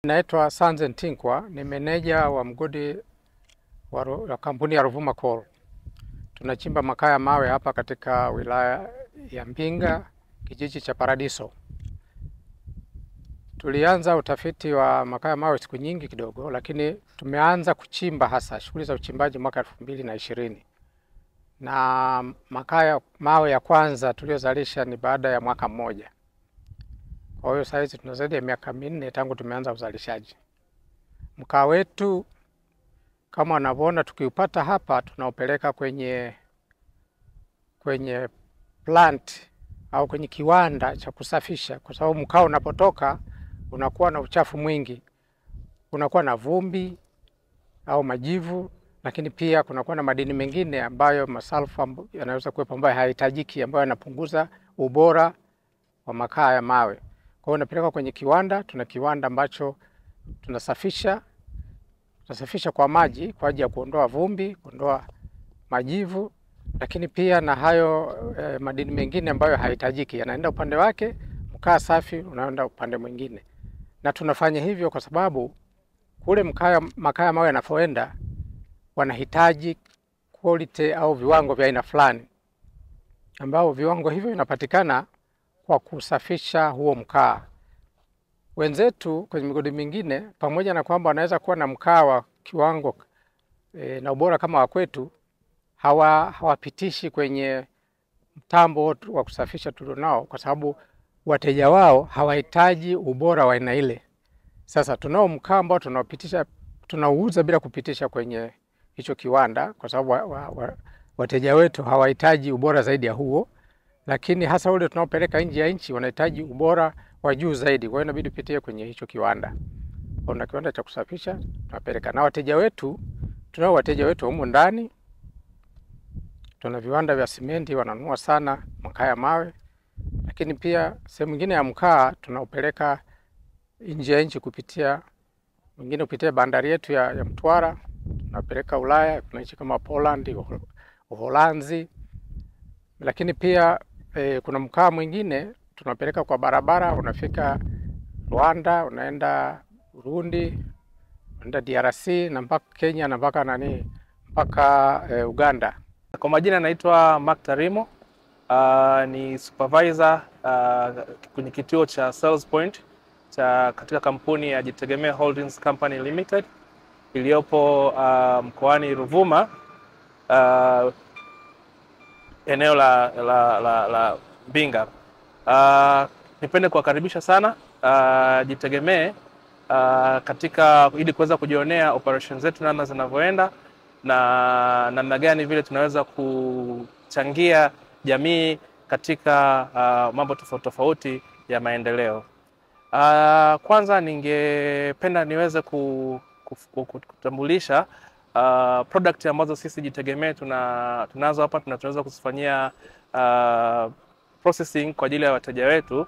Naitwa Sanzen Tinkwa, ni meneja wa mgodi wa kampuni ya Ruvuma Coal. Tunachimba makaa ya mawe hapa katika wilaya ya Mbinga, kijiji cha Paradiso. Tulianza utafiti wa makaa ya mawe siku nyingi kidogo, lakini tumeanza kuchimba hasa shughuli za uchimbaji mwaka 2020. Na makaa ya mawe ya kwanza tuliyozalisha ni baada ya mwaka mmoja. Kwa hiyo saizi tuna zaidi ya miaka 4 tangu tumeanza uzalishaji. Mkaa wetu kama unavyoona tukiupata hapa tunaupeleka kwenye plant au kwenye kiwanda cha kusafisha, kwa sababu mkaa unapotoka unakuwa na uchafu mwingi. Unakuwa na vumbi au majivu, lakini pia kunakuwa na madini mengine ambayo masalfa yanaweza kuwepo ambayo hayahitajiki, ambayo yanapunguza ubora wa makaa ya mawe. Kwa hiyo unapeleka kwenye kiwanda. Tuna kiwanda ambacho tunasafisha kwa maji kwa ajili ya kuondoa vumbi, kuondoa majivu, lakini pia na hayo madini mengine ambayo hayahitajiki yanaenda upande wake, mkaa safi unaenda upande mwingine. Na tunafanya hivyo kwa sababu kule makaa ya mawe yanapoenda wanahitaji quality au viwango vya aina fulani, ambao viwango hivyo vinapatikana kwa kusafisha huo mkaa. Wenzetu kwenye migodi mingine, pamoja na kwamba wanaweza kuwa na mkaa wa kiwango na ubora kama wa kwetu, hawapitishi kwenye mtambo wa kusafisha tulionao, kwa sababu wateja wao hawahitaji ubora wa aina ile. Sasa tunao mkaa ambao tunauza bila kupitisha kwenye hicho kiwanda, kwa sababu wateja wetu hawahitaji ubora zaidi ya huo, lakini hasa ule tunaopeleka nje ya nchi wanahitaji ubora wa juu zaidi. Kwa hiyo inabidi tupitie kwenye hicho kiwanda. Kuna kiwanda cha kusafisha tunapeleka. Na wateja wetu, tunao wateja wetu humu ndani. Tuna viwanda vya simenti wananunua sana makaa ya mawe, lakini pia sehemu nyingine ya mkaa tunaopeleka nje ya nchi kupitia mwingine kupitia bandari yetu ya Mtwara, tunapeleka Ulaya, kuna nchi kama Poland, Uholanzi. Lakini pia kuna mkaa mwingine tunapeleka kwa barabara, unafika Rwanda, unaenda Burundi, unaenda DRC na mpaka Kenya na mpaka mpaka Uganda. Kwa majina naitwa Mark Tarimo, ni supervisor kwenye kituo cha Sales Point cha katika kampuni ya Jitegemee Holdings Company Limited iliyopo mkoani Ruvuma, eneo la Mbinga. Nipende kuwakaribisha sana Jitegemee katika ili kuweza kujionea operations zetu namna zinavyoenda na namna gani vile tunaweza kuchangia jamii katika mambo tofauti tofauti ya maendeleo. Kwanza ningependa niweze kutambulisha product ambazo sisi Jitegemee tunazo hapa, tunaweza kuzifanyia processing kwa ajili ya wateja wetu.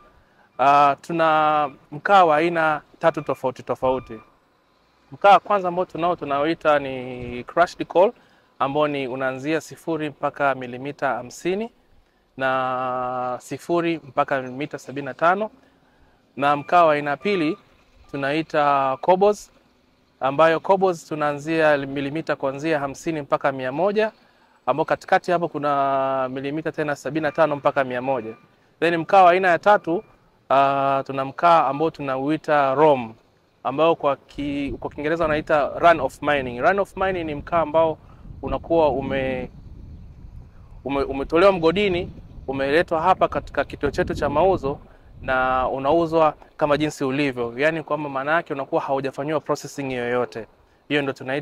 Tuna mkaa wa aina tatu tofauti tofauti. Mkaa kwanza ambao tunaoita ni crushed coal, ambao ni unaanzia 0 mpaka milimita 50 na 0 mpaka milimita 75. Na mkaa wa aina pili tunaita cobbles, ambayo cobbles tunaanzia milimita kuanzia 50 mpaka 100, ambao katikati hapo kuna milimita tena 75 mpaka 100. Then mkaa wa aina ya tatu tuna mkaa ambao tunauita ROM, ambao kwa Kiingereza wanaita run of mining. Run of mining ni mkaa ambao unakuwa umetolewa mgodini, umeletwa hapa katika kituo chetu cha mauzo na unauzwa kama jinsi ulivyo. Yaani kwamba maana yake unakuwa haujafanywa processing yoyote. Hiyo ndio tunaita